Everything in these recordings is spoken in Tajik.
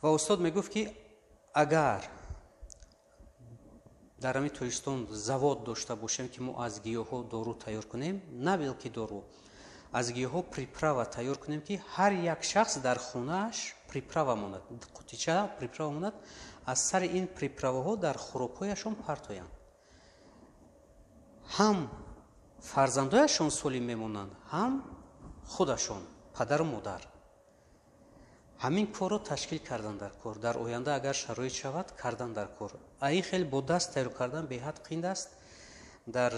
Ва устод мегуфт, ки агар дар ҳамин Тоҷикистон завод дошта бошем, ки мо аз гиёҳҳо дору тайёр кунем, на балки дору, аз гиёҳҳо приправа тайёр кунем, ки ҳар як шахс дар хонааш приправа монад, қутича приправа монад, аз сари ин приправаҳо дар хӯрокҳояшон партоянд, ҳам фарзандояшон солим мемонанд, ҳам худашон, падару модар. Ҳамин корро ташкил кардан дар кор, дар оянда агар шароит шавад, кардан дар кор. А ин хел бо даст тайёр кардан беҳад қинд аст, дар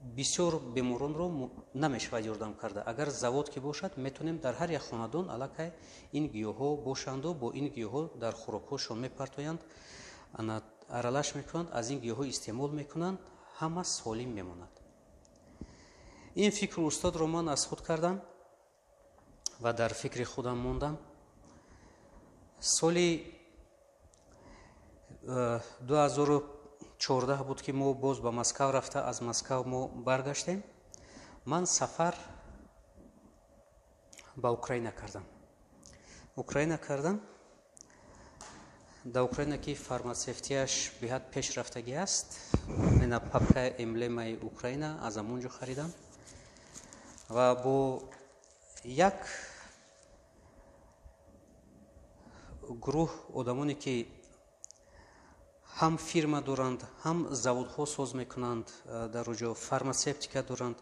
бисёр беморонро намешавад ёрдам карда. Агар завод ки бошад, метавонем дар ҳар як хонадон аллакай ин гиёҳҳо бошанду бо ин гиёҳҳо дар хӯрокҳошон мепартоянд, аралаш мекунанд, аз ин гиёҳҳо истеъмол мекунанд, ҳама солим мемонад. Ин фикру устодро ман аз худ кардам ва дар фикри худам мондам. Соли 2014 буд, ки мо боз ба Москав рафта, аз Москав мо баргаштем. Ман сафар ба Украина кардам. Украина кардам. Дар Украина, ки фарматсевтияш беҳад пешрафтагӣ аст, ина папка эмблемаи Украина аз ҳамон ҷо харидам ва бо як гурӯҳ одамоне, ки ҳам фирма доранд, ҳам заводҳо соз мекунанд, дар оҷо фарматсевтика доранд,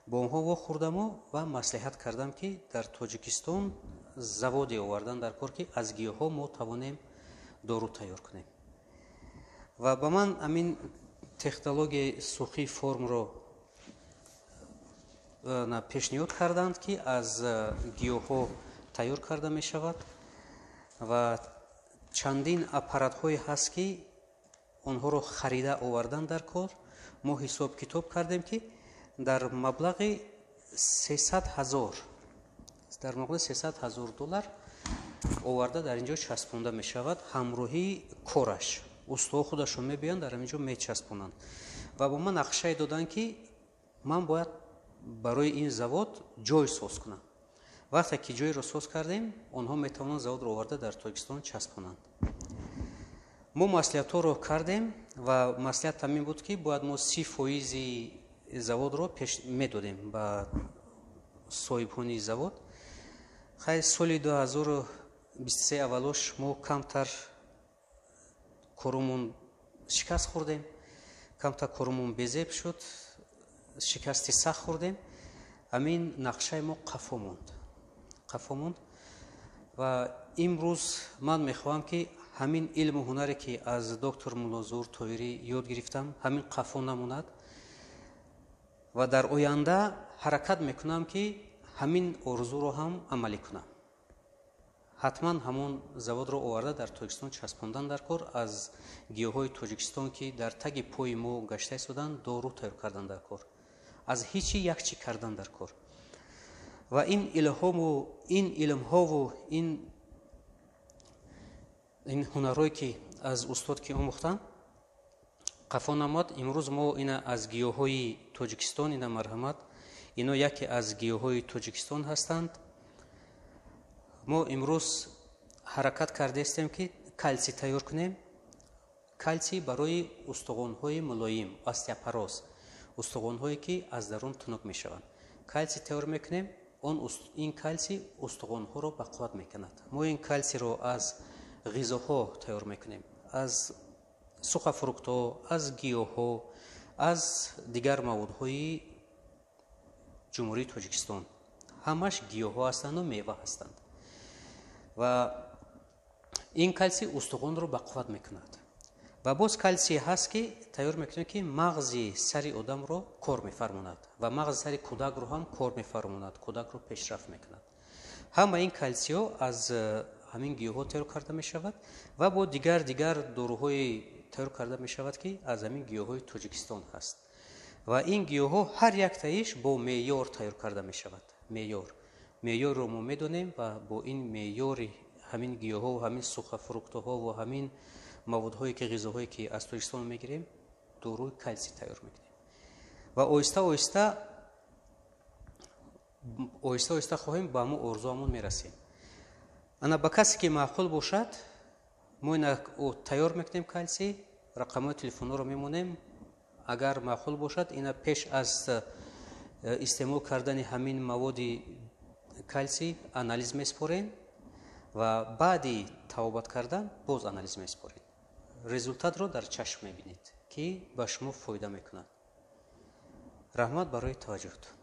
бо онҳо вохӯрдаму ва маслиҳат кардам, ки дар Тоҷикистон заводе овардан дар кор, ки аз гиёҳҳо мо тавонем дору тайёр кунем. Ва ба ман ҳамин технологияи сухи формро пешниҳод карданд, ки аз гиёҳҳо тайёр карда мешавад ва чандин аппаратҳое ҳаст, ки онҳоро харида овардан дар кор. Мо ҳисоб китоб кардем, ки дар маблағи 300 000, дар маблағи 300 000 доллар оварда дар ин ҷо часпонда мешавад. Ҳамроҳии кораш устоҳо худашон мебиёнд, дар ҳамин ҷо мечаспонанд. Ва бо ман нақшае доданд, ки ман бояд барои ин завод ҷой соз кунам. Вақте ки ҷойро соз кардем, онҳо метавонанд заводро оварда дар Тоҷикистон часпонанд. Мо маслиҳатҳоро кардем ва маслиҳат ҳамин буд, ки бояд мо 30 фоизи заводро пеш медодем ба соҳибони завод. Хай, соли 2023 аввалош мо камтар корумон шикаст хӯрдем, камтар корумон безеб шуд, шикасти сахт хӯрдем. Ҳамин нақшаи мо қафо монд, қафо монд. Ва имрӯз ман мехоҳам, ки ҳамин илму ҳунаре, ки аз доктор Муллозуҳур Тоирӣ ёд гирифтам, ҳамин қафо намонад ва дар оянда ҳаракат мекунам, ки ҳамин орзуро ҳам амалӣ кунам. Ҳатман ҳамон заводро оварда дар Тоҷикистон часпондан дар кор, аз гиёҳҳои Тоҷикистон, ки дар таги пои мо гашта истоданд, дору тайёр кардан дар кор, аз ҳичи як чӣ кардан дар кор. Ва ин илҳому ин илмҳову ин ҳунарҳое, ки аз устод ки омӯхтам, қафо намояд. Имрӯз мо ина аз гиёҳҳои Тоҷикистон, ина марҳамат, ино яке аз гиёҳҳои Тоҷикистон ҳастанд. Мо имрӯз ҳаракат кардаистем, ки калсий тайёр кунем, калсий барои устухонҳои мулоим, остеопороз, устухонҳое, ки аз дарун тунук мешаванд. Калсий тайёр мекунем. Он ин калсий устухонҳоро бақувват мекунад. Мо ин калсийро аз ғизоҳо тайёр мекунем, аз сухофруктҳо, аз гиёҳҳо, аз дигар маводҳои Ҷумҳурии Тоҷикистон. Ҳамаш гиёҳҳо ҳастанду мева ҳастанд. Ва ин калсий устухонро бақувват мекунад. Ва боз калсие ҳаст, ки тайёр мекунем, ки мағзи сари одамро кор мефармонад ва мағзи сари кӯдакро ҳам кор мефармонад, кӯдакро пешрафт мекунад. Ҳама ин калсиҳо аз ҳамин гиёҳҳо тайёр карда мешавад ва бо дигар доруҳои тайёр карда мешавад, ки аз ҳамин гиёҳҳои Тоҷикистон ҳаст. Ва ин гиёҳҳо ҳар яктаиш бо меъёр тайёр карда мешавад. Меъёр, меъёрро мо медонем ва бо ин меъёри ҳамин гиёҳҳо, ҳамин сухофруктҳо ва ҳамин маводҳое, ки ғизоҳое, ки аз Тоҷикистон мегирем, доруи калсий тайёр мекунем. Ва оҳиста оҳиста, оҳиста оҳиста хоҳем ба ҳамон орзуамон мерасем. Ана ба касе ки маъқул бошад, мо ина тайёр мекунем кальсий, рақамҳои телефонҳоро мемонем. Агар маъқул бошад, ина пеш аз истеъмол кардани ҳамин маводи кальсий анализ меспорем ва баъди табобат кардан боз анализ меспорем. Результатро дар чашм мебинед, ки ба шумо фоида мекунад. Раҳмат барои таваҷҷӯҳтон.